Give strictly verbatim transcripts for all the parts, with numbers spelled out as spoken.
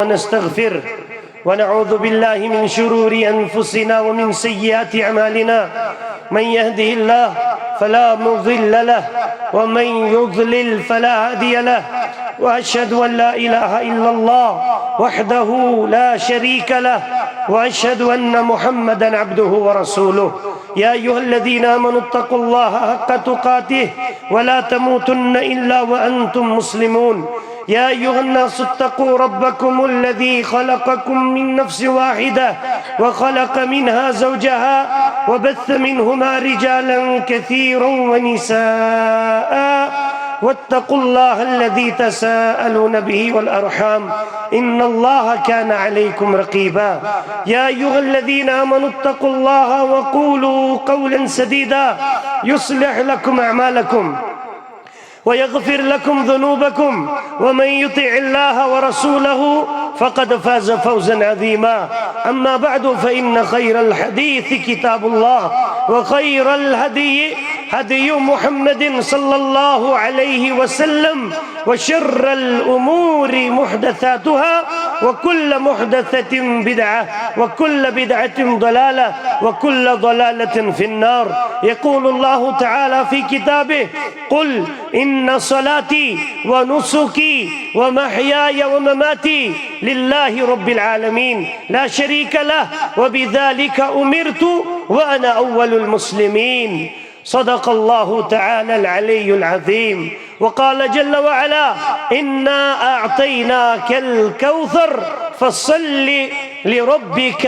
ونستغفره، ونعوذ بالله من شرور أنفسنا ومن سيئات أعمالنا. من يهده الله فلا مضل له، ومن يضلل فلا هادي له. وأشهد أن لا إله إلا الله وحده لا شريك له، وأشهد أن محمدا عبده ورسوله. يا أيها الذين آمنوا اتقوا الله حق تقاته ولا تموتن إلا وأنتم مسلمون. يا أيها الناس اتقوا ربكم الذي خلقكم من نفس واحدة وخلق منها زوجها وبث منهما رجالا كثيرا ونساء، واتقوا الله الذي تساءلون به والأرحام، إن الله كان عليكم رقيبا. يا أيها الذين آمنوا اتقوا الله وقولوا قولا سديدا يصلح لكم أعمالكم ويغفر لكم ذنوبكم، ومن يطع الله ورسوله فقد فاز فوزا عظيما. أما بعد، فإن خير الحديث كتاب الله، وخير الهدي هدي محمد صلى الله عليه وسلم، وشر الأمور محدثاتها، وكل محدثة بدعة، وكل بدعة ضلالة، وكل ضلالة في النار. يقول الله تعالى في كتابه: قل إن صلاتي ونسكي ومحياي ومماتي لله رب العالمين لا شريك له، وبذلك أمرت وأنا أول المسلمين. صدق الله تعالى العلي العظيم. وقال جل وعلا: إنا أعطيناك الكوثر، فصل لربك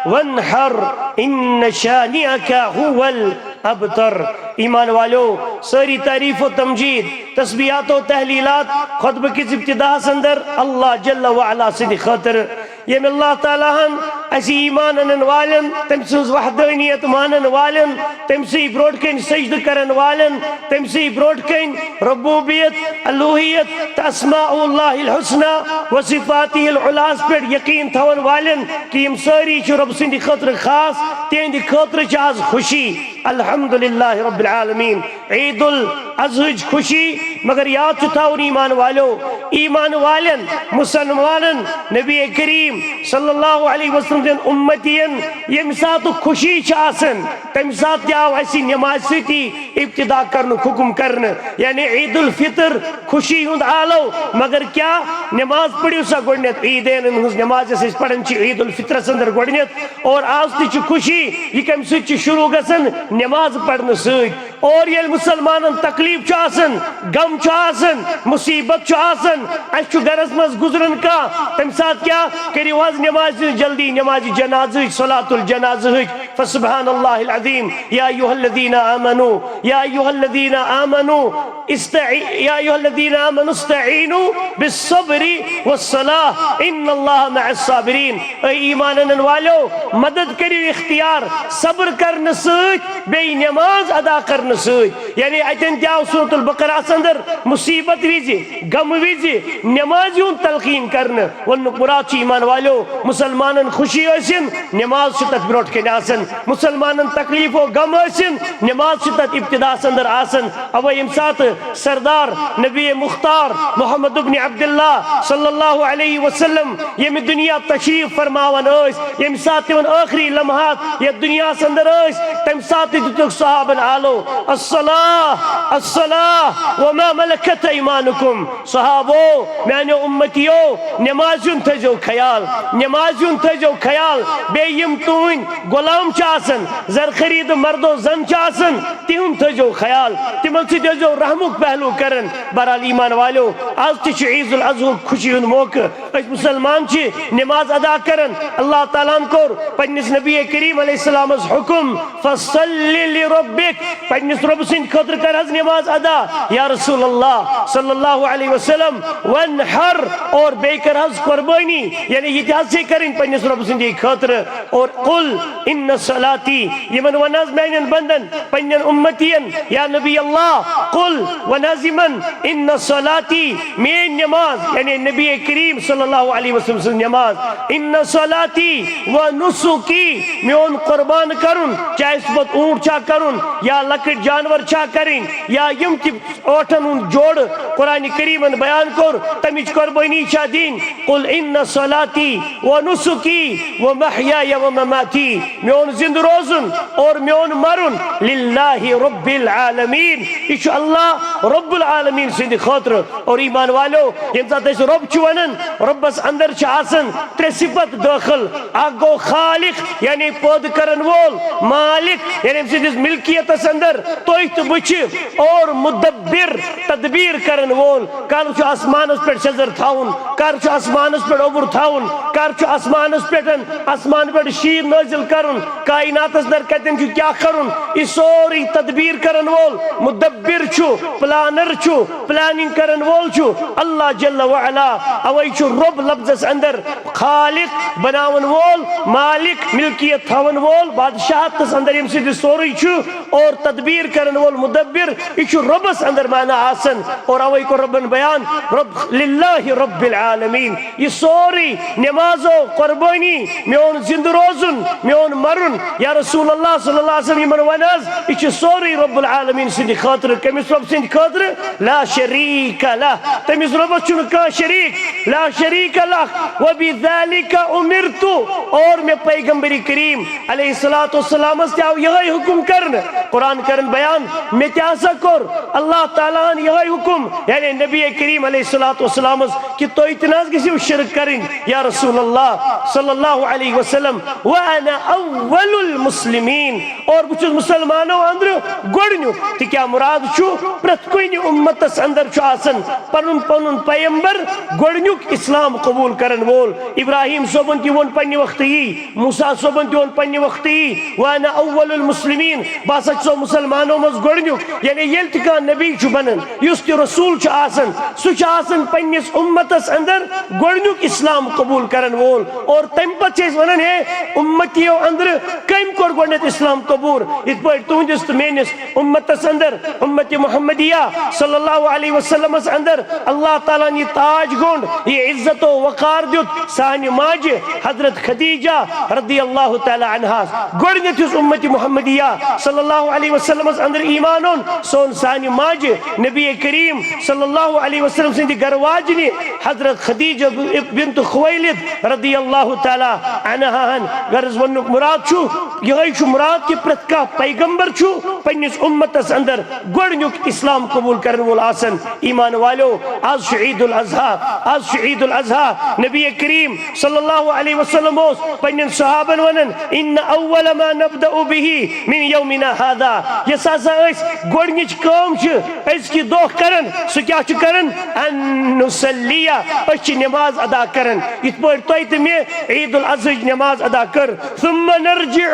وانحر، إن شانئك هو الأبتر. ایمان والو، سٲری تعریف و تمجید، تسبیحات و تحلیلات خطبہٕ کِس ابتداہس اندر اللہ جل وعلا سٕنٛدِ خٲطرٕ، ییٚمۍ اللہ تعالیٰ ہن اسہِ ایمان انن والٮ۪ن، تٔمۍ سٕنٛز وحدانیت مانن والٮ۪ن، تٔمۍ سٕے برونٛٹھ کنہِ سجدٕ کرن والٮ۪ن، تٔمۍ سٕے برونٛٹھ کنہِ ربوبیت، الوہیت تہٕ اسماء اللہ الحسنی و صفاتی العلیٰ ہس پٮ۪ٹھ یقین تھاون والٮ۪ن، کہِ یِم سٲری چھِ رۄب سٕنٛدِ خٲطرٕ خاص، تِہنٛدِ خٲطرٕ چھِ آز خوشی۔ الحمدللہ رب العالمین۔ عید الاضحیٰ ہٕچ خوشی، مگر یاد چھُ تھاوُن ایمان والٮ۪و، ایمان والٮ۪ن، مسلمانن، نبی کریم صلی اللہ علیہ وسلم سٕنٛدٮ۪ن اُمتین ییٚمہِ ساتہٕ خوشی چھِ آسان، تَمہِ ساتہٕ تہِ آو اَسہِ نمازِ سۭتی ابتدا کرنُک حکم کرنہٕ، یعنی عید الفطر خوشی ہُنٛد آلو۔ مگر کیا نماز پٔرِو سا گۄڈٕنٮ۪تھ؟ عیدینن ہٕنٛز نماز یۄس أسۍ پران چھِ عید الفطرس اندر گۄڈٕنٮ۪تھ، اور آز تہِ چھِ خوشی، یہِ کمہِ سۭتۍ چھِ شروع گژھان؟ نماز پرنہٕ سۭتۍ۔ اور ییٚلہِ مسلمانن تکلیف چھُ آسان، غم چھُ آسان، مصیبت چھُ آسان، اَسہِ چھُ گرس منٛز گُزران کانٛہہ، تَمہِ ساتہٕ کیٛاہ کٔرِو حظ؟ نمازِ ہٕنٛز جلدی، نمازِ جنازٕہٕچ، صلاۃ الجنازٕہٕچ۔ فسبحان اللہ العظیم۔ یا ایھا الذین آمنو، یا ایھا الذین آمنو، استعی-، یا ایھا الذین آمنو استعینوا بالصبر والصلاۃ ان اللہ مع الصابرین۔ اے ایمان انن والو، مدد کٔرِو اختیار صبر کرنہٕ سۭتۍ، بیٚیہِ نماز ادا کرنہٕ سۭتۍ۔ یعنی اتٮ۪ن تہِ آو سورۃ البقرہس اندر مصیبت وِزِ، غمہٕ وِزِ نمازِ ہُنٛد تلقین کرنہٕ۔ وننُک مراد چھُ، ایمان والو، مسلمانن خوشی ٲسِن، نماز چھِ تتھ برونٛٹھ کنہِ آسان، مسلمانن تکلیف و غم ٲسِن، نماز چھِ تتھ ابتداہس اندر آسان۔ اوے ییٚمہِ ساتہٕ سردار نبی مختار محمد ابن عبداللہ صلی اللہ علیہ وسلم ییٚمہِ دُنیا تشریف فرماوان ٲسۍ، ییٚمہِ ساتہٕ تِمن ٲخری لمحات یتھ دُنیاہس اندر ٲسۍ، تمہِ ساتہٕ تہِ دِتُکھ صحابن آلو، الصلاۃ، الصلاۃ وما ملکت ایمانکم۔ صحابو، میانیو امتیو، نمازِ ہُنٛد تھٲیزیو خیال، نمازِ ہُنٛد تھٲیزیو خیال۔ بیٚیہِ یِم تُہٕنٛدۍ غلام چھِ آسان، زر خرید مردو زن چھِ آسان، تِہُنٛد تھٲیزیو خیال، تِمن سۭتۍ ٲسۍزیو رحمُک پہلو کران۔ بہرحال ایمان والو، آز تہِ چھُ عید الاضحیٰ ہُک خوشی ہُنٛد موقعہٕ۔ أسۍ مسلمان چھِ نماز ادا کران۔ اللہ تعالیٰ ہن کوٚر پننِس نبی کریم علیہ السلامس حکم، فصل لربک، پننِس رۄبہٕ سٕنٛدِ خٲطرٕ کر حظ نماز ادا۔ یا رسول اللہ صلی اللہ علیہ وسلم، وانحر، اور بیٚیہِ کر حظ قربٲنی، یعنی یہِ تہِ حظ چھے کرٕنۍ پننِس رۄبہٕ سٕنٛدی خٲطرٕ۔ اور قل ان صلاتی، یِمن وَن حظ میانٮ۪ن بندن، پننٮ۪ن اُمتین، یا نبی اللہ، قل، وَن حظ یِمن، ان صلاتی، میٲنۍ نماز، یعنی نبی کریم صلی اللہ علیہ وسلم سٕنٛز نماز، ان صلاتی و نسکی، میون قربان کرُن، چاہے سُہ پتہٕ اوٗنٹ چھا کرُن یا لۄکٕٹۍ جانور چھا کرٕنۍ یا یِم تہِ ٲٹھن ہُنٛد جوڑٕ قرآن کریمن بیان کوٚر، تمِچ قربٲنی چھا دِنۍ؟ قل ان صلاتی و نسکی و محیای و مماتی، میون زندٕ روزُن اور میون مرُن للہ رب العالمین، یہِ چھُ اللہ رب العالمین سٕنٛدِ خٲطرٕ۔ اور ایمان والو، ییٚمہِ ساتہٕ أسۍ رب چھِ ونان، ربس اندر چھِ آسان ترٛےٚ صفت دٲخل۔ اکھ گوٚو خالق، یعنی پٲدٕ کرن وول، مالک، یعنی أمۍ سٕنٛدِس ملکیتس اندر تُہۍ تہٕ بہٕ چھِ، اور مدبر، تدبیر کرن وول۔ کر چھُ آسمانس پٮ۪ٹھ سیٚزر تھاوُن، کر چھُ آسمانس پٮ۪ٹھ اوٚبُر تھاوُن، کر چھُ آسمانس پٮ۪ٹھ، آسمان پٮ۪ٹھ شیٖن نٲزِل کرُن، کائناتس اندر کتٮ۪ن چھُ کیٛاہ کرُن، یہِ سورُے تدبیر کرن وول مدبر چھُ، پلانر چھُ، پلاننگ کرن وول چھُ اللہ جل وعلا۔ اوے چھُ رب لفظس اندر خالق، بناون وول، مالک، ملکیت تھاون وول، بادشاہتس اندر ییٚمہِ سۭتۍ یہِ سورُے چھُ، اور تدبیر کرن وول مدبر، یہِ چھُ ربس اندر معنی آسان۔ اور اوے کوٚر ربن بیان، رب للہ رب العالمین، یہِ سورُے نماز و قربٲنی، میون زندٕ روزُن، میون مرُن، یا رسول اللہ صلی اللہ علیہ وسلم، یِمن ون حظ، یہِ چھُ سورُے رب العالمین سٕنٛدِ خٲطرٕ۔ کٔمِس رب سٕنٛدِ خٲطرٕ؟ لا شریک لہ، تٔمِس ربس چھُنہٕ کانٛہہ شریک۔ لا شریک لہ، وبذالک امرت، اور مےٚ پیغمبر کریم علیہ الصلوۃ والسلامس تہِ آو یِہوٚے حکم کرنہٕ۔ قرآن کرن بیان، مےٚ تہِ ہسا کوٚر اللہ تعالیٰ ہن یِہوٚے حکم، یعنی نبی کریم علیہ الصلوۃ والسلامس، کہ تُہۍ تہِ نہ حظ گٔژھِو شرک کرٕنۍ یا رسول اللہ صلی اللہ علیہ وسلم، وانا اول المسلمین، اور بہٕ چھُس مُسلمانو اندرٕ گۄڈٕنیُک۔ تہِ کیٛاہ مراد چھُ؟ پرٛٮ۪تھ کُنہِ اُمتس اندر چھُ آسان پنُن پنُن پیغمبر گۄڈٕنیُک اسلام قبول کرن وول۔ ابراہیم صٲبن تہِ ووٚن پننہِ وقتہٕ یی، موسیٰ صٲبن تہِ ووٚن پننہِ وقتہٕ یی، وانا اول المسلمین، بہٕ ہسا چھُسو مُسلمانو منٛز گۄڈٕنیُک۔ یعنی ییٚلہِ تہِ کانٛہہ نبی چھُ بنان، یُس تہِ رسول چھُ آسان، سُہ چھُ آسان پننِس اُمتس اندر گۄڈٕنیُک اسلام قبول کرن وول۔ اور تمہِ پتہٕ چھِ أسۍ ونان، ہے، اُمتیو اندرٕ کٔمۍ کوٚر گۄڈٕنیتھ اسلام قبول؟ یِتھ پٲٹھۍ تُہنٛدِس تہٕ میٲنِس اُمتس اندر، اُمت محمدیہ صلی اللہ علیہ وسلمس اندر اللہ تعالیٰ ہن یہِ تاج گوٚنٛڈ، یہِ عزت و وقار دیُت سانہِ ماجہِ حضرت خدیجہ رضی اللہ تعالیٰ عنہاس۔ گۄڈٕنیتھ یُس اُمت محمدیہ صلی اللہ علیہ وسلمس اندر ایمان اوٚن، سُہ اوٚن سانہِ ماجہِ نبی کریم صلی اللہ علیہ وسلم سٕنٛدِ گرٕ واجنہِ حضرت خدیجہ بنت خویلد رضی اللہ تعالیٰ عنہا ہن۔ غرض وننُک مراد چھُ یِہوٚے چھُ مراد کہ پرٛٮ۪تھ کانٛہہ پیغمبر چھُ پننِس اُمتس اندر گۄڈٕنیُک اسلام قبول کرن وول آسان۔ ایمان والو، آز چھُ عید الاضحیٰ، آز چھُ عید الاضحیٰ۔ نبی کریم صلی اللہ علیہ وسلم اوس پننٮ۪ن صحابن ونان، ان اول ما نبدأ به من یومنا هذا، یۄس ہسا أسۍ گۄڈٕنِچ کٲم چھِ أزکہِ دۄہ کران، سُہ کیٛاہ چھُ کران؟ ان نصلی، أسۍ چھِ نماز ادا کران۔ یِتھ پٲٹھۍ تۄہہِ تہٕ مےٚ عید الاضحیٰ ہٕچ نماز ادا کٔر، ثم نرجع،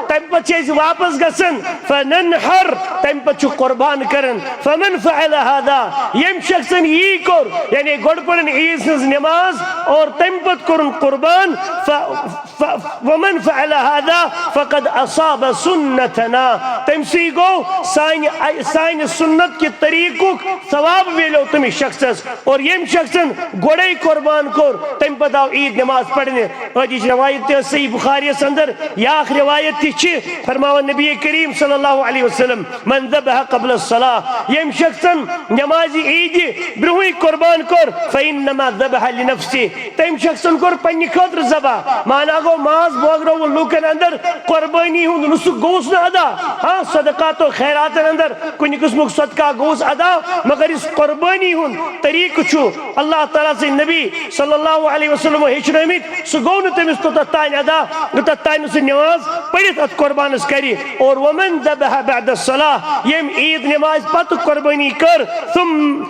تمہِ پتہٕ چھِ أسۍ واپس گژھان، فننحر، تمہِ پتہٕ چھُ قربان کران۔ فمن فعل هذا، ییٚمۍ شخصن یی کوٚر، یعنی گۄڈٕ پٔرٕن عیٖد سٕنٛز نماز اور تمہِ پتہٕ کوٚرُن قربان، ف-، ف-، ومن فعل هذا فقد اصاب سنتنا، تٔمۍ سٕے گوٚو سانہِ، سانہِ سنت کہِ طریٖقُک ثواب میلیو تٔمِس شخصس۔ اور ییٚمۍ شخصن گۄڈے قربان کوٚر، تمہِ پتہٕ آو عیٖد نماز پرنہِ۔ أدِچ روایت تہِ ٲس صحیح بخاریس اندر، یا اکھ روایت تہِ چھِ، فرماوان نبی کریم صلی اللہ علیہ وسلم، من ذبح قبل الصلاة، ییٚمۍ شخصن نمازِ عیٖدِ برونٛہٕے قربان کوٚر، فإنما ذبح لنفسه، تٔمۍ شخصن کوٚر پننہِ خٲطرٕ ذبح۔ معنی گوٚو، ماز بٲگرووُن لوٗکن اندر، قربٲنی ہُنٛد نسُک گوٚوُس نہٕ ادا۔ ہاں، صدقات و خیراتن اندر کُنہِ قٕسمُک صدقہ گوٚوُس ادا، مگر یُس قربٲنی ہُنٛد طریٖقہٕ چھُ، اللہ تعالیٰ سٕنٛدۍ نبی صلی اللہ علیہ وسلم ہیٚچھنٲومٕتۍ، سُہ گوٚو نہٕ تٔمِس توٚتتھ تام ادا، یوٚتتھ تام نہٕ سُہ نماز پٔرِتھ اتھ قربانس کرِ۔ اور ومن ذبح بعد الصلاة، ییٚمۍ عیٖد نمازِ پتہٕ قربٲنی کٔر، ثم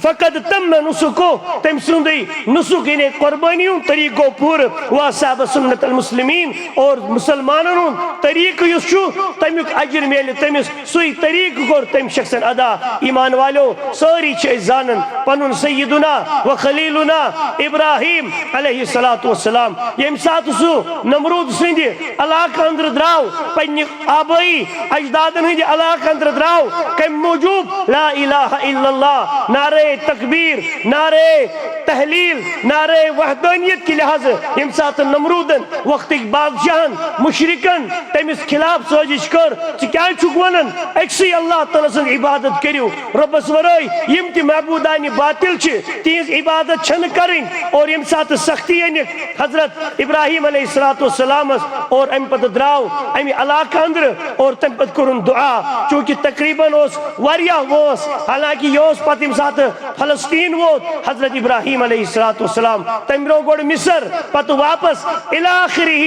فقد تم نسکہ، تٔمۍ سُنٛدٕے نسُک یعنی قربٲنی ہُنٛد طریٖقہٕ گوٚو پوٗرٕ، واصاب سنت المسلمین، اور مُسلمانن ہُنٛد طریٖقہٕ یُس چھُ، تمیُک اجر میلہِ تٔمِس، سُے طریٖقہٕ کوٚر تٔمۍ شخصن ادا۔ ایمان والو، سٲری چھِ أسۍ زانان پنُن سیدنا و خلیلنا ابراہیم علیہ الصلوۃ والسلام، ییٚمہِ ساتہٕ سُہ نمرود سٕنٛدِ علاقہٕ علاقہٕ اندرٕ درٛاو، پننہِ آبٲیی اجدادن ہٕنٛدِ علاقہٕ اندرٕ درٛاو۔ کمہِ موٗجوٗب؟ لا الہ الا اللہ، نعرے تکبیر، نعرے تحلیل، نعرے وحدانیت کہِ لحاظہٕ۔ ییٚمہِ ساتہٕ نمروٗدن، وقتٕکۍ بادشاہن، مشرکن تٔمِس خلاف سٲزش کٔر، ژٕ کیٛازِ چھُکھ ونان أکسٕے اللہ تعالیٰ سٕنٛز عبادت کٔرِو، رۄبس ورٲے یِم تہِ معبوٗدانہِ باطل چھِ، تِہنٛز عبادت چھنہٕ کرٕنۍ؟ اور ییٚمہِ ساتہٕ سختی أنِکھ حضرت ابراہیم علیہ الصلوۃ والسلامس اور امہِ پتہٕ درٛاو امہِ علاقہٕ اندرٕ اور تمہِ پتہٕ کوٚرُن دُعا، چوٗنٛکہِ تقریباً اوس واریاہ وٲنٛس، حالانکہِ یہِ اوس پتہٕ ییٚمہِ ساتہٕ فلسطین ووت حضرت ابراہیم علیہ الصلوۃ والسلام، تمہِ برونٛہہ گۄڈٕ مصر، پتہٕ واپس الی آخرہ،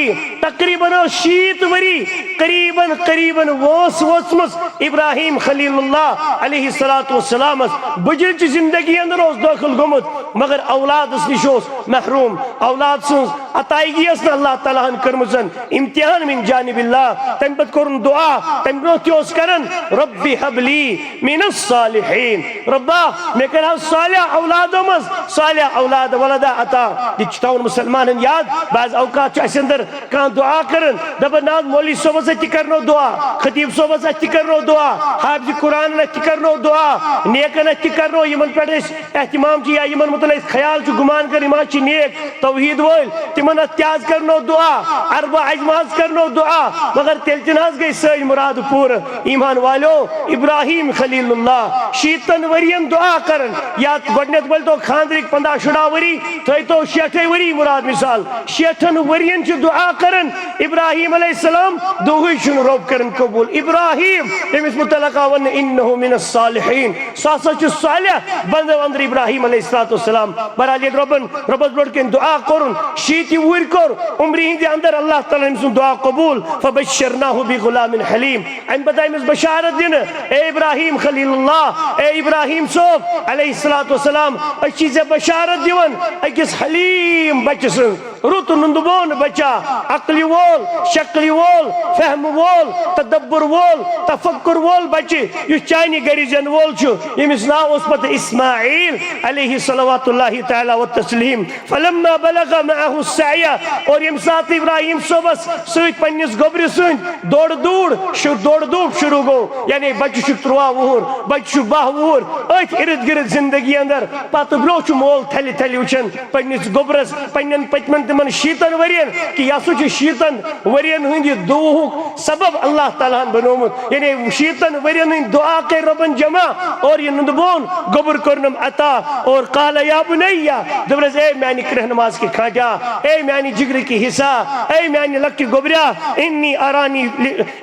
تقریباً ٲس شیٖتھ ؤری قریباً قریباً وٲنٛس وٲژمٕژ ابراہیم خلیل اللہ علیہ الصلوۃ والسلامس۔ بجرچ زندگی اندر اوس دٲخل گوٚمُت، مگر اولادس نِش اوس محروم۔ اولاد سٕنٛز عطایگی ٲس نہٕ اللہ تعالیٰ ہن کٔرمٕژ امتحان من جانب اللہ۔ تمہِ پتہٕ کوٚرُن دُعا، تمہِ برونٛہہ تہِ اوس کران، رب حب لی من الصالحین، رۄبا، مےٚ کر حظ صالح اولادو منٛز صالح اولاد ولدا عطا۔ یہِ تہِ چھُ تھاوُن مُسلمانن یاد۔ بعض اوقات چھُ اَسہِ اندر کانٛہہ دُعا کران، دپان، نہ حظ، مولوی صٲبس اَتھِ تہِ کرنو دُعا، خطیب صٲبس اَتھِ تہِ کرنو دُعا، حافظ قرآنن اَتھِ تہِ کرنو دُعا، نیکن اَتھِ تہِ کرنو، یِمن پٮ۪ٹھ أسۍ اہتمام چھِ یا یِمن متعلق أسۍ خیال چھُ گُمان کران، یِم حظ چھِ نیک، توحید وٲلۍ، تِمن اَتھِ تہِ حظ کرنو دُعا، اربع اجم حظ کرنو دُعا، مگر تیٚلہِ تہِ نہ حظ گٔے سٲنۍ مُراد پوٗرٕ۔ ایمان والیو، ابراہیم خلیل اللہ شیٖتن ؤرین دُعا کران، یا گۄڈٕنیتھ ؤلۍ تو خاندرٕکۍ پنداہ شُراہ ؤری، تھٲے تو شیٹھے ؤری مُراد مثال، شیٹھن ؤرین چھِ دُعا کران ابراہیم علیہ السلام، دُہٕے چھُنہٕ رۄب کران قبوٗل۔ ابراہیم، ییٚمِس مُتعلق آو وننہٕ، انہ من الصالحین، سُہ ہسا چھُ صالح بندو اندر ابراہیم علیہ الصلوۃ والسلام۔ بہرحال، ییٚلہِ رۄبن، رۄبس برونٛٹھ کَنہِ دُعا کوٚرُن، شیٖتہِ وُہٕرۍ کوٚر عمرِ ہِنٛدِ اندر، اللہ تعالیٰ ہن أمۍ سُنٛد دُعا قبوٗل۔ فبشرناہ بغلام حلیم۔ امہِ پتہٕ آیہِ أمِس بشارت دِنہٕ، اے ابراہیم خلیل اللہ، اے ابراہیم صٲب علیہ الصلوۃ والسلام، أسۍ چھِ ژےٚ بشارت دِوان أکِس حلیم بچہٕ سٕنٛز۔ رُت نُندٕ بون بچہ، عقلہِ وول، شکلہِ وول، فہمہٕ وول، تدبر وول، تفکر وول بچہ، یُس چانہِ گرِ زٮ۪ن وول چھُ، ییٚمِس ناو اوس پتہٕ اسماعیل علیہ صلوات اللہ تعالیٰ و تسلیم۔ فلما بلغ معه السعی، اور ییٚمہِ ساتہٕ ابراہیم صٲبس سۭتۍ پننِس گوٚبرِ سٕنٛدۍ دورٕ دوٗر شُ-، دورٕ دوٗر شروع گوٚو، یعنی بچہِ چھُ تُرٛواہ وُہُر، بچہِ چھُ باہ وُہُر، أتھۍ ارد گرد زندگی اندر، پتہٕ برونٛہہ چھُ مول تھلہِ تھلہِ وٕچھان پننِس گوٚبرس، پننٮ۪ن پٔتمٮ۪ن تِمن شیٖتن ؤرین، کہِ یہِ ہسا چھُ شیٖتن ؤرین ہُنٛد یہِ دُعہُک سبب اللہ تعالیٰ ہن بنوومُت۔ یعنی شیٖتن ؤرین ہٕنٛدۍ دُعا کٔرۍ رۄبن جمع، اور یہِ نُندٕ بون گوٚبُر کوٚرنم عطا۔ اور قال یا بنیا، دوٚپنس، اے میانہِ کرٛہنہِ ماز کہِ کھانٹیا، اے میانہِ جگرٕ کہِ حصہ، اے میانہِ لۄکٹہِ گوٚبریا، انی ارانی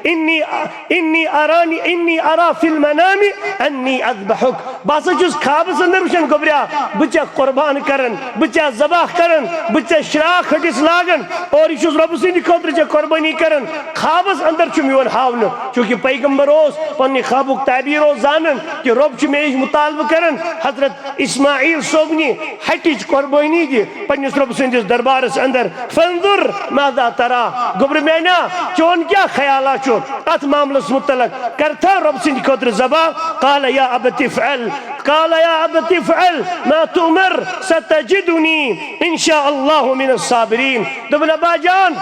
انی، انی ارانی، انی ارا فی المنام انی اذبحک۔ بہٕ ہسا چھُس خوابس اندر وٕچھان، گوٚبریا، بہٕ ژےٚ قربان کران، بہٕ ژےٚ ذبح کران، بہٕ ژےٚ شراکھ ہٹِس لاگان، اور یہِ چھُس رۄبہٕ سٕنٛدِ خٲطرٕ ژےٚ قربٲنی کران۔ خوابس اندر چھُم یِوان ہاونہٕ، چونکہ پیغمبر اوس، پننہِ خوابُک تعبیر اوس زانان کہِ رۄب چھُ مےٚ نِش مطالبہٕ کران۔ حضرت اسماعیل صٲبنہِ ہٹِچ قربٲنی دِ پننِس رۄب سٕنٛدِس دربارس اندر۔ فانظر ماذا ترى، گوٚبرٕ میانہ، چون کیٛاہ خیالہ چھُ اتھ معاملس متعلق؟ کرتھا رۄب سٕنٛدِ خٲطرٕ ذبح؟ قال یا ابت افعل، قال یا ابت افعل ما تؤمر ستجدنی ان شاء اللہ من الصابرین۔ دوٚپُن، ابا جان،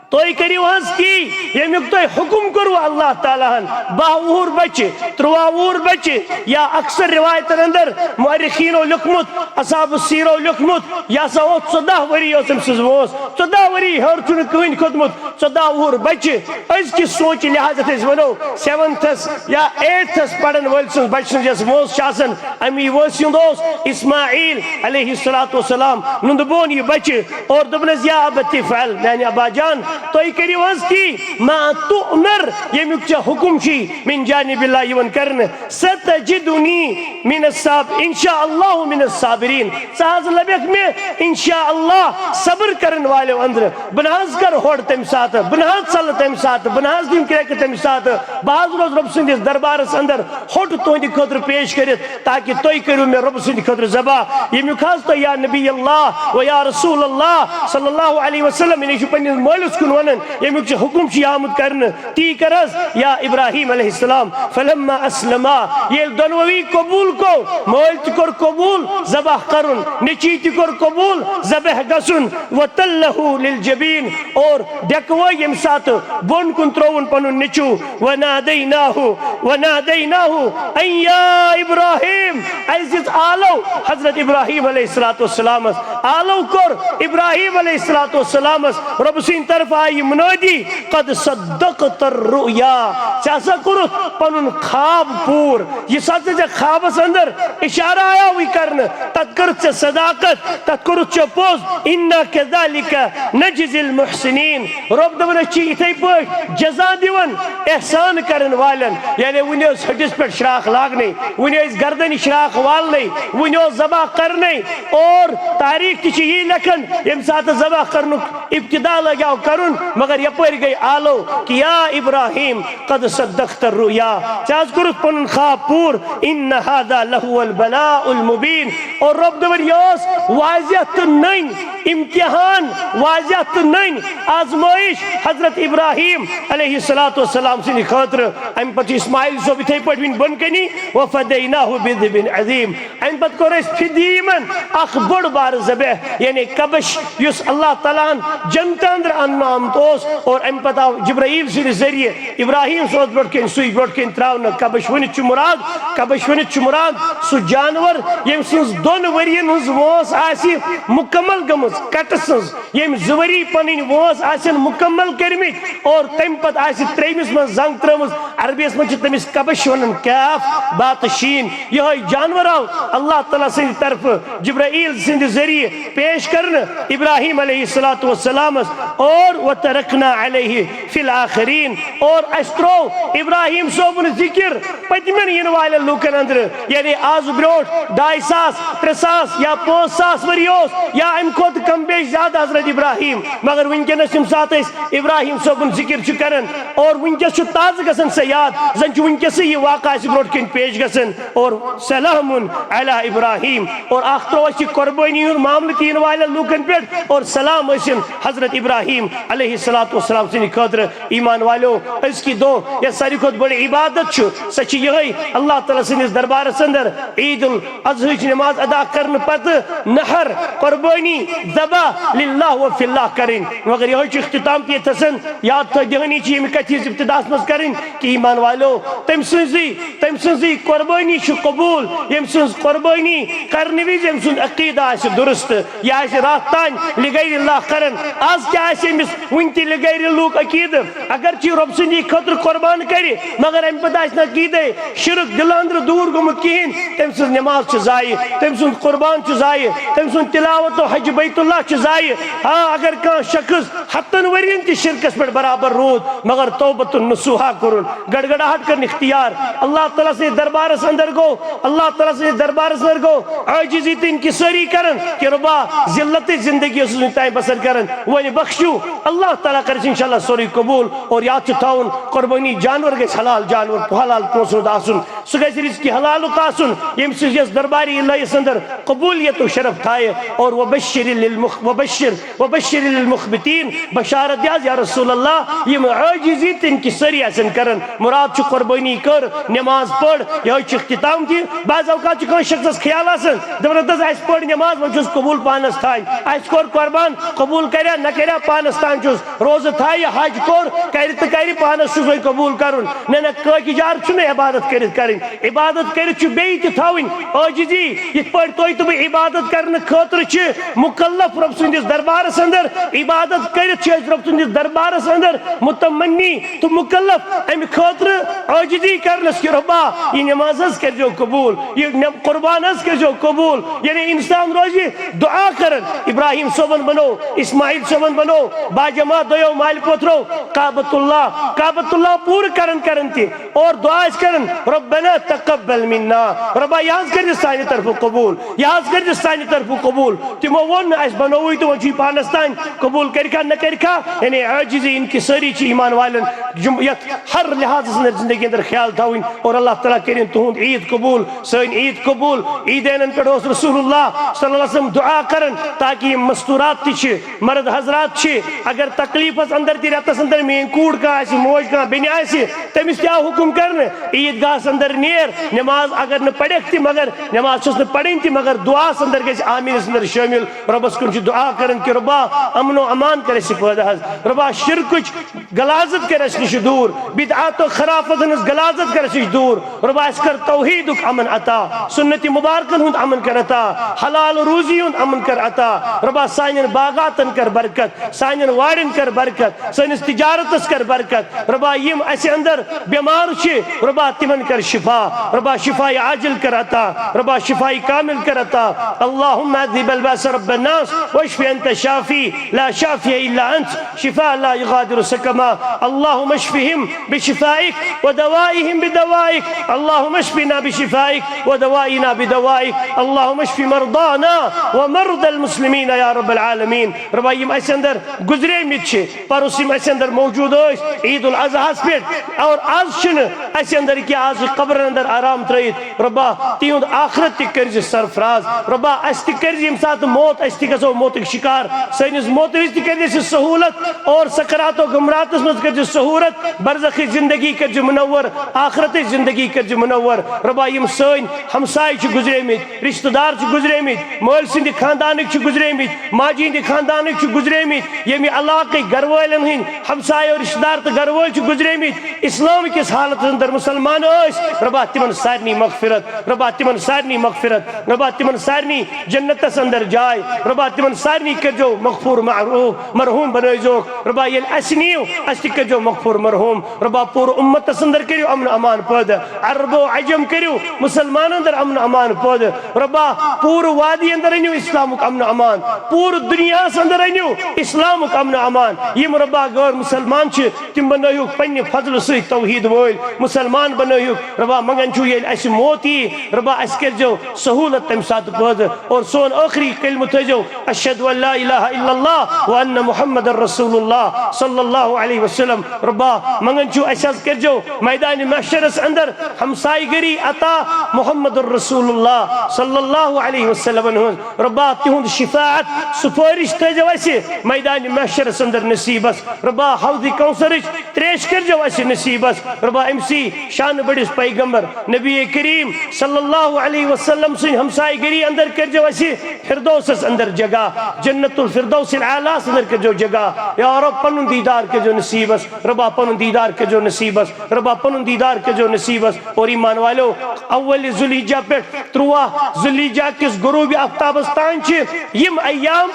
تُہۍ کٔرِو حظ تی، ییٚمیُک تۄہہِ حُکُم کوٚروٕ اللہ تعالیٰ ہن۔ باہ وُہُر بچہِ، تُرٛواہ وُہُر بچہِ، یا اکثر روایتن اندر مؤرخیٖنو لیوٚکھمُت، اصحاب السیرو لیوٚکھمُت، یہِ ہسا اوس ژۄداہ ؤری ٲس أمۍ سٕنٛز وٲنٛس، ژۄداہ ؤری ہیوٚر چھُنہٕ کٕہٕنۍ کھوٚتمُت، ژۄداہ وُہُر بچہِ۔ أزکِس سونچہِ لحاظ یتھ أسۍ ونو، سیونتھس یا ایٹتھس پرن وٲلۍ سٕنٛز بچہِ سٕنٛز یۄس وٲنٛس چھِ آسان، امی وٲنٛسہِ ہُنٛد اوس اسماعیل علیہ الصلوۃ والسلام نُنٛدٕ بون یہِ بچہِ۔ اور دوٚپنس، یا ابت افعل، میانہِ ابا جان، تُہۍ کٔرِو حظ تی، ما تؤمر، ییٚمیُک ژےٚ حُکُم چھُے من جانب اللہ یِوان کرنہٕ، ستجدنی من الصاب، ان شاء اللہ من الصابرین، ژٕ حظ لبکھ مےٚ ان شاء اللہ صبر کرن والیو اندرٕ۔ بہٕ نہ حظ کرٕ ہۄڑ تمہِ ساتہٕ، بہٕ نہ حظ ژلہٕ تمہِ ساتہٕ، بہٕ نہ حظ دِمہٕ کرٛٮ۪کہٕ تمہِ ساتہٕ، بہٕ حظ روزٕ رۄبہٕ سٕنٛدِس دربارس اندر ہوٚٹ تُہنٛدِ خٲطرٕ پیش کٔرِتھ، تاکہِ تُہۍ کٔرِو مےٚ رۄبہٕ سٕنٛدِ خٲطرٕ ذبح، ییٚمیُک حظ تۄہہِ یا نبی اللہ و یا رسول اللہ صلی اللہ علیہ وسلم، یعنی چھُ پننِس مٲلِس کُن ونان، ییٚمیُک ژےٚ حُکُم چھُ آمُت کرنہٕ، تی کر حظ، یا ابراہیم علیہ السلام۔ فلما اسلما، ییٚلہِ دۄنوَے قبوٗل کوٚر، مٲلۍ تہِ کوٚر قبوٗل ذبح کرُن، نیٚچی تہِ کوٚر قبوٗل ذبح گژھُن، وتلہ للجبین، اور ڈیکوو ییٚمہِ ساتہٕ بۄن کُن ترٛووُن پنُن نیٚچوٗ، ونادیناہ، ونادیناہ ان یا ابراہیم، اَسہِ دِژ آلو حضرت ابراہیم علیہ الصلوۃ والسلامس، آلو کوٚر ابراہیم علیہ الصلوۃ والسلامس، رۄبہٕ سٕنٛدِ طرفہٕ آیہِ یہِ منٲدی، قد صدقت الرؤیا، ژےٚ ہسا کوٚرُتھ پنُن خواب پوٗر۔ یُس ہسا ژےٚ خوابس اندر اشارہ آیاوٕے کرنہٕ، تتھ کٔرٕتھ ژےٚ صداقت، تتھ کوٚرُتھ ژےٚ پوٚز۔ انا کذالک نجزی المحسنین، رۄب دپان، أسۍ چھِ یِتھے پٲٹھۍ جزا دِوان احسان کرن والٮ۪ن۔ یعنی وُنہِ ٲس ہٹِس پٮ۪ٹھ شراکھ لاگنے، وُنہِ ٲسۍ گردنہِ شراکھ والنے، وُنہِ اوس ذبح کرنے۔ اور تاریخ تہِ چھِ یی لیکھان، ییٚمہِ ساتہٕ ذبح کرنُک ابتدا لگیو کرُن، مگر یپٲرۍ گٔے آلو کہ یا ابراہیم قد صدقت الرؤیا، ژےٚ حظ کوٚرُتھ پنُن خواب پوٗر، ان هذا لهو البلاء المبین۔ اور رۄب دپان، یہِ ٲس واضح تہٕ نٔنۍ امتحان، واضح تہٕ نٔنۍ آزمٲیش حضرت ابراہیم علیہ الصلوۃ والسلام سٕنٛدِ خٲطرٕ۔ امہِ پتہٕ چھُ اسماعیل صٲب یِتھے پٲٹھۍ وٕنہِ بۄن کنی، وفدیناہ بذبح عظیم، امہِ پتہٕ کوٚر اسہِ فدی یِمن اکھ بوٚڑ بارٕ ذبح، یعنی کبش، یُس اللہ تعالیٰ ہن جنتہٕ اندرٕ اننہٕ آمُت اوس، اور امہِ پتہٕ آو جبرائیل سٕنٛدِ ذٔریعہٕ ابراہیم صٲبس برونٛٹھ کنہِ سُے برونٛٹھ کنہِ تراونہٕ۔ کبش ؤنِتھ چھُ مراد، کبش ؤنِتھ چھُ مراد سُہ جانور، ییٚمہِ سٕنٛز دۄن ؤرین ہٕنٛز وٲنٛس آسہِ مکمل گٔمٕژ، کٹہٕ سٕنٛز، ییٚمۍ زٕ ؤری پنٕنۍ وٲنٛس آسن مکمل کٔرمٕتۍ اور تمہِ پتہٕ آسہِ ترٛیٚیمِس منٛز زنگ ترٲومٕژ۔ عربیس منٛز چھِ تٔمِس کبش ونان، کاف با تہٕ شین۔ یِہوٚے جانور آو اللہ تعالیٰ سٕنٛدِ طرفہٕ جبرائیل سٕنٛدِ ذٔریعہٕ پیش کرنہٕ ابراہیم علیہ الصلوۃ والسلامس، اور وترکنا علیہ فی الآخرین، اور اسہِ ترٛوو ابراہیم صٲبُن ذکر پٔتمٮ۪ن یِنہٕ والٮ۪ن لوٗکن اندرٕ، یعنی آز برونٛٹھ ڈاے ساس، ترٛےٚ ساس یا پانٛژھ ساس ؤری اوس یا امہِ کھۄتہٕ کم بیش زیادٕ حضرت ابراہیم، مگر وٕنکیٚنس ییٚمہِ ساتہٕ أسۍ ابراہیم صٲبُن ذکر چھِ کران اور وٕنکیٚس چھُ تازٕ گژھان سۄ یاد، زن چھُ وٕنکیٚسٕے یہِ واقعہٕ اسہِ برونٛٹھ کنہِ پیش گژھان۔ اور سلام علی ابراہیم، اور اکھ ترٛوو اسہِ یہِ قربٲنی ہُنٛد معاملہٕ تہِ یِنہٕ والٮ۪ن لوٗکن پٮ۪ٹھ، اور سلام ٲسِن حضرت ابراہیم علیہ الصلوۃ والسلام سٕنٛدِ خٲطرٕ۔ ایمان والٮ۪و، أزکہِ دۄہ یۄس ساروی کھۄتہٕ بٔڑ عبادت چھُ، سۄ چھِ یِہوٚے اللہ تعالیٰ سٕنٛدِس دربارس اندر عید الاضحیٰ ہٕچ نماز ادا کرنہٕ پتہٕ نحر، قربٲنی، ذبح للہ و فی اللہ کرٕنۍ۔ مگر یِہوٚے چھُ اختتام تہِ ییٚتھسن۔ یاد تھٲوِو، دِہٲنی چھِ ییٚمہِ کتھِ ہٕنٛز ابتداہس منٛز کرٕنۍ کہ ایمان والٮ۪و، تٔمۍ سٕنٛزٕے، تٔمۍ سٕنٛزٕے قربٲنی چھِ قبوٗل، ییٚمۍ سٕنٛز قربٲنی کرنہٕ وِزِ أمۍ سُنٛد عقیدٕ آسہِ درست، یہِ آسہِ راتھ تام لغیر اللہ کران۔ از کیٛاہ آسہِ أمِس وُنہِ تہِ لغیر اللہُک عقیدٕ؟ اگر چھِ رۄب سٕنٛدی خٲطرٕ قربان کرِ، مگر امہِ پتہٕ آسہِ نہٕ عقیدے، شرک دِلہٕ اندرٕ دوٗر گوٚمُت کِہیٖنۍ، تٔمۍ سٕنٛز نماز چھِ ضایع، تٔمۍ سُنٛد قربان چھُ ضایع، تٔمۍ سُنٛد تلاوت و حج بیت اللہ چھُ ضایع۔ ہاں، اگر کانٛہہ شخص ہتن ؤرین تہِ شرکس پٮ۪ٹھ برابر روٗد، مگر توبۃ النصوحہ کوٚرُن، گڑگڑاہٹ کٔرٕن اختیار، اللہ تعالیٰ سٕنٛدِس دربارس اندر گوٚو، اللہ تعالیٰ سٕنٛدِس دربارس اندر گوٚو عاجزی تہٕ انکسٲری کران کہ رۄبا، ذلتٕچ زندگی ٲسٕس وُنیُک تام بسر کران، وۄنۍ بخشو۔ اللہ تعالیٰ کرِ انشاءاللہ سورُے قبول۔ اور یاد چھُ تھاوُن، قربٲنی جانور گژھِ حلال جانور، حلال پونٛسہٕ ہُنٛد آسُن، سُہ گژھِ رزقِ حلالُک آسُن، ییٚمہِ سٕنٛز یۄس دربارِ الہیس اندر قبولیت و شرف تھایہِ۔ اور وبشر للمخ-، وبشر، وبشر للمخبتین، بشارت دِ حظ یا رسول اللہ، یِم عاجزی تہٕ انکسٲری آسن کران۔ مراد چھُ قربٲنی کٔر، نماز پٔر، یِہوٚے چھُ اختتام تہِ۔ بعض اوقات چھُ کٲنٛسہِ شخصس خیال آسان، دپان، "ہتہٕ حظ، اسہِ پٔر نماز، وۄنۍ چھُس قبول پانس تام، اسہِ کوٚر قربان، قبول کریا نہ کریا، پانس تام چھُس، روزٕ تھایہِ، حج کوٚر، کرِ تہٕ کرِ، پانس چھُس وۄنۍ قبول کرُن۔" نہ، نہ، کٲکۍ اجارٕ چھُنہٕ عبادت کٔرِتھ کرٕنۍ۔ عبادت کٔرِتھ چھُ بیٚیہِ تہِ تھاوٕنۍ عٲجزی۔ یِتھ پٲٹھۍ تُہۍ تہٕ بہٕ عبادت کرنہٕ خٲطرٕ چھِ مکلف رۄب سٕنٛدِس دربارس اندر، عبادت کٔرِتھ چھِ أسۍ رۄب سٕنٛدِس دربارس اندر متمنی تہٕ مکلف امہِ خٲطرٕ عٲجزی کرنس کہِ رۄبا، یہِ نماز حظ کٔرۍزیو قبول، یہِ نم-، قربان حظ کٔرۍزیو قبول۔ یعنی انسان روزِ دعا کران، ابراہیم صٲبن بنوو، اسماعیل صٲبن بنوو، باجماعت دۄیو مالہِ پوتھرو کعبۃ اللہ، کعبۃ اللہ پوٗرٕ کران کران تہِ اور دعا ٲسۍ کران، "ربنا تقبل منا"، رۄبا، یہِ حظ کٔرۍ زِ سانہِ طرفہٕ قبوٗل، یہِ حظ کٔرۍ زِ سانہِ طرفہٕ قبوٗل۔ تِمو ووٚن نہٕ، "اَسہِ بنووُے تہٕ وۄنۍ چھُ یہِ پانَس تام، قبوٗل کٔرِکھا نہ کٔرِکھا"، یعنی عاجزی، انکسٲری چھِ ایٖمان والٮ۪ن جُم-، یَتھ ہر لحاظَس منٛز زندگی اندر خیال تھاوٕنۍ اور اللہ تعالیٰ کٔرِن تُہُنٛد عیٖد قبوٗل، سٲنۍ عیٖد قبوٗل۔ عیٖدینَن پٮ۪ٹھ اوس رسول اللہ صلی اللہ علیہ وسلم دعا کران تاکہ یِم مستوٗرات تہِ چھِ، مرد حضرات چھِ، اگر تکلیفس اندر تہِ، رٮ۪تس اندر میٲنۍ کوٗر کانٛہہ آسہِ، موج کانٛہہ بیٚنہِ آسہِ، تٔمِس تہِ آو حُکُم کرنہٕ، عیٖد گاہس اندر نیر، نماز اگر نہٕ پرکھ تہِ مگر، نماز چھُس نہٕ پرٕنۍ تہِ مگر دُعاہس اندر گژھِ آمیٖنس اندر شٲمِل۔ رۄبس کُن چھِ دُعا کران کہِ رۄبا، امن و امان کر اَسہِ پٲدٕ حظ، رۄبا شرکٕچ غلاظت کر اَسہِ نِش دوٗر، بدعات و خرافت ہٕنٛز غلاظت کر اَسہِ نِش دوٗر۔ رۄبا اَسہِ کر توحیٖدُک امن عطا، سُنت مبارکن ہُنٛد امن کر عطا، حلال روزی ہُنٛد امن کر عطا۔ رۄبا سانٮ۪ن باغاتن کر برکت، سانٮ۪ن وارٮ۪ن کر برکت، سٲنِس تجارتس کر برکت۔ رۄبا یِم اَسہِ اندر بٮ۪مار چھِ، رۄبا تِمن کر شفا، رۄبا شفای عاجل کر عطا، رۄبا شفای کامل کر عطا۔ اللهم اذهب الباس رب الناس واشف انت الشافي لا شافي الا انت، شفاء لا يغادر سقما۔ اللهم اشفهم بشفائك ودوائهم بدوائك۔ اللهم اشفنا بشفائك ودوائنا بدوائك۔ اللهم اشف مرضانا ومرضى المسلمين يا رب العالمين۔ رۄبا یِم اَسہِ اندر گُزریمٕتۍ چھِ، پرُس یِم اَسہِ اندر موجود ٲسۍ عید الاضحیٰ ہس پٮ۪ٹھ، اور از چھِنہٕ اَسہِ اندر کینٛہہ، از چھِ قبرن اندر آرام ترٲیِتھ۔ رۄبا تِہُنٛد آخرت تہِ کٔرۍ زِ سرفراز۔ رۄبا اَسہِ تہِ کٔرۍ زِ ییٚمہِ ساتہٕ موت، أسۍ تہِ گژھو موتٕکۍ شکار، سٲنِس موتہٕ وِزِ تہِ کٔرۍ زِ اَسہِ سہوٗلت، اور سکرات و غمراتس منٛز کٔرۍ زِ سہوٗلت، برزخٕچ زندگی کٔرۍ زِ منور، آخرتٕچ زندگی کٔرۍ زِ منور۔ رۄبا یِم سٲنۍ ہمسایہِ چھِ گُزریمٕتۍ، رشتہٕ دار چھِ گُزریمٕتۍ، مٲلۍ سٕنٛدِ خاندانٕکۍ چھِ گُزریمٕتۍ، ماجہِ ہٕنٛدِ خاندانٕکۍ چھِ گُزریمٕتۍ، ییٚمہِ علاقٕکۍ گرٕ وٲلٮ۪ن ہٕنٛدۍ ہمسایہِ اور رشتہٕ دار تہٕ گرٕ وٲلۍ چھِ گُزریمٕتۍ، اسلام کِس حالتس اندر مسلمان ٲسۍ، رۄبا تِمن سارنٕے مغفرت، رۄبا تِمن سارنٕے مغفرت، رۄبا تِمن سارنٕے جنتس اندر جاے، رۄبا تِمن سارنٕے کٔرۍزیو مغفور معروف مرحوم بنٲیزیوکھ۔ رۄبا ییٚلہِ اَسہِ نِیِو، اَسہِ تہِ کٔرۍزیو مغفور مرحوم۔ رۄبا پوٗرٕ اُمتس اندر کٔرِو امن امان پٲدٕ، عرب و عجم کٔرِو مسلمانن اندر امن امان پٲدٕ۔ رۄبا پوٗرٕ وادی اندر أنِو اسلامُک امن امان، پوٗرٕ دُنیاہس اندر أنِو اسلامُک امن امان۔ یِم رۄبا غٲر مسلمان چھِ، تِم بنٲیِو پننہِ فضلہٕ سۭتۍ توحیٖد وٲلۍ، مسلمان بنٲیِو۔ رۄبا منگان چھُ ییٚلہِ اَسہِ موت یی، رۄبا اَسہِ کٔرۍزیو سہوٗلت تَمہِ ساتہٕ پٲدٕ، اور سون ٲخری کلمہٕ تھٲیزیو اشہد ان لا الہ الا اللہ و ان محمد رسول اللہ صلی اللہ علیہ وسلم۔ رۄبا منگان چھُ اَسہِ حظ کٔرۍزیو میدانِ محشرس اندر ہمسایہِ گٔری عطا محمد رسول اللہ صلی اللہ علیہ وسلم ہٕنٛز۔ رۄبا تِہُنٛد شفاعت، سفٲرِش تھٲیزیو اَسہِ میدانِ محشرس اندر نصیبس۔ رۄبا حوضِ کوثرٕچ تریش کٔرۍزیو اَسہِ نصیبس۔ رۄبا أمۍ سی شانہٕ بٔڑِس پیغمبر نبی کریم صلی اللہ علیہ وسلم سٕنٛدِ ہمسایہِ گٔری اندر کٔرۍزیو اَسہِ فردوسس اندر جگہ، جنت الفردوس الاعلیٰ ہس اندر کٔرۍزیو جگہ۔ یا رب پنُن دیدار کٔرۍزیو نصیبس، رۄبا پنُن دیدار کٔرۍزیو نصیبس، رۄبا پنُن دیدار کٔرۍزیو نصیبس۔ اور ایمان والو، اول ذوالحجہ پٮ۪ٹھ ترواہ ذوالحجہ کِس غروب آفتابس تام چھِ یِم ایام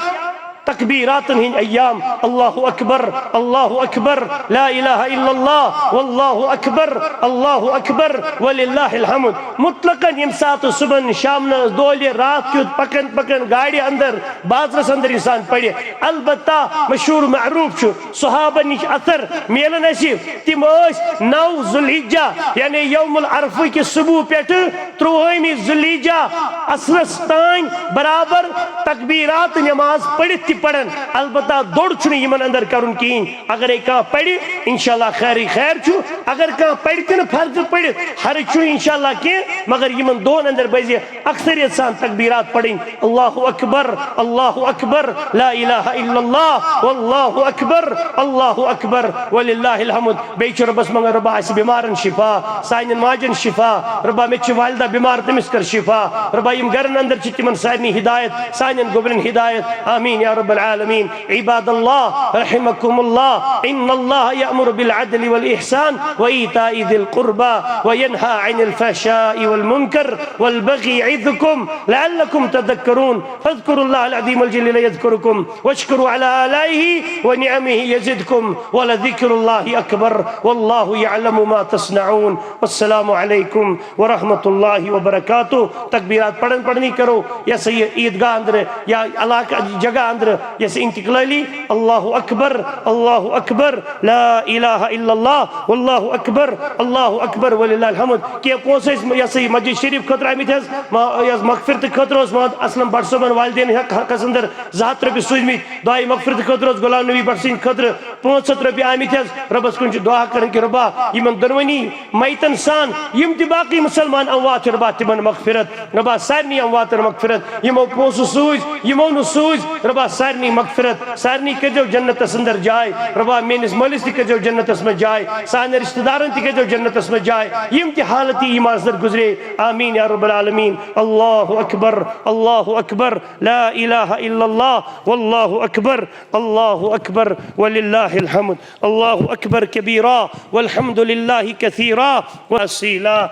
تکبیراتن ہٕنٛدۍ ایام۔ اللہ اکبر، اللہ اکبر، لا الہ الا اللہ، واللہ اکبر، اللہ اکبر، وللہ الحمد۔ مطلقاً ییٚمہِ ساتہٕ صبحن، شامنس، دۄہلہِ، راتھ کیُتھ پکان پکان گاڑِ اندر، بازرس اندر انسان پرِ۔ البتہ مشہوٗر معروٗف چھُ، صحابہ نِش اثر میلان اَسہِ، تِم ٲسۍ نو ذوالحجہ یعنی یوم العرفہ کہِ صبح پٮ۪ٹھٕ ترٛوہٲمہِ ذوالحجہ عصرس تام برابر تکبیرات نماز پٔرِتھ تہِ پران۔ البتہ دوٚر چھُنہٕ یِمن اندر کرُن کِہیٖنۍ۔ اگرے کانٛہہ پرِ، انشاءاللہ خیرٕے خیر چھُ۔ اگر کانٛہہ پرِ تہِ نہٕ فرض پٔرِتھ، حرج چھُنہٕ انشاءاللہ کینٛہہ، مگر یِمن دۄہن اندر پزِ اکثریت سان تکبیرات پرٕنۍ۔ اللہ اکبر، اللہ اکبر، لا الہ الا اللہ، واللہ اکبر، اللہ اکبر، وللہ الحمد۔ بیٚیہِ چھُ رۄبس منٛگان، رۄبا اَسہِ بٮ۪مارن شفا، سانٮ۪ن ماجن شفا، رۄبا مےٚ چھِ والدہ بٮ۪مار، تٔمِس کر شفا، رۄبا یِم گرن اندر چھِ تِمن سارنٕے ہدایت، سانٮ۪ن گوٚبرٮ۪ن ہدایت، آمین یا رب العالمین۔ عباد اللہ، رحمكم الله، إن الله يأمر بالعدل والإحسان وإيتاء ذي القربى وينهى عن الفحشاء والمنكر والبغي يعظكم لعلكم تذكرون، فاذكروا الله العظيم الجليل يذكركم واشكروا على آلائه ونعمه يزدكم ولذكر الله أكبر والله يعلم ما تصنعون۔ والسلام عليكم ورحمة الله وبركاته۔ تکبیرات پڑھن پڑھنی کرو، یا سا یہ عیدگاہ اندر یا علاقہ جگہ اندر، یا سا انتقالی، اللہ اکبر، اللہ اکبر، لا الہ الا اللہ، واللہ اکبر، اللہ اکبر، وللہ الحمد۔ کینٛہہ پونٛسہٕ ٲسۍ، یا سا یہ مسجد شریف خٲطرٕ آمٕتۍ حظ، ما-، یس مغفرت خٲطرٕ اوس محمد اسلم بٹ صٲبن والدین حق، حقس اندر زٕ ہتھ رۄپیہِ سوٗزمٕتۍ، دعائے مغفرت خٲطرٕ اوس غلام نبی بٹ سٕنٛدِ خٲطرٕ پانٛژھ ہتھ رۄپیہِ آمٕتۍ حظ، رۄبس کُن چھِ دعا کران کہِ رۄبا، یِمن دۄنوٕنی میتن سان یِم تہِ باقٕے مسلمان اموات چھِ، رۄبا تِمن مغفرت، رۄبا سارنٕے امواتن مغفرت، یِمو پونٛسہٕ سوٗزۍ، یِمو نہٕ سوٗزۍ، رۄبا سارنٕے مغفرت، سارنٕے کٔرۍزیو جنتس اندر جاے، رۄبا میٲنِس مٲلِس تہِ کٔرۍزیو جنتس منٛز جاے، سانٮ۪ن رشتہٕ دارن تہِ کٔرۍزیو جنتس منٛز جاے، یِم تہِ حالت یہِ ایمان سۭتۍ گُزرے، آمین یا رب العالمین۔ اللہ اکبر، اللہ اکبر، لا الہ الا اللہ، واللہ اکبر، اللہ اکبر، وللہ الحمد، اللہ اکبر کبیرا، والحمد للہ کثیرا، وسیلہ۔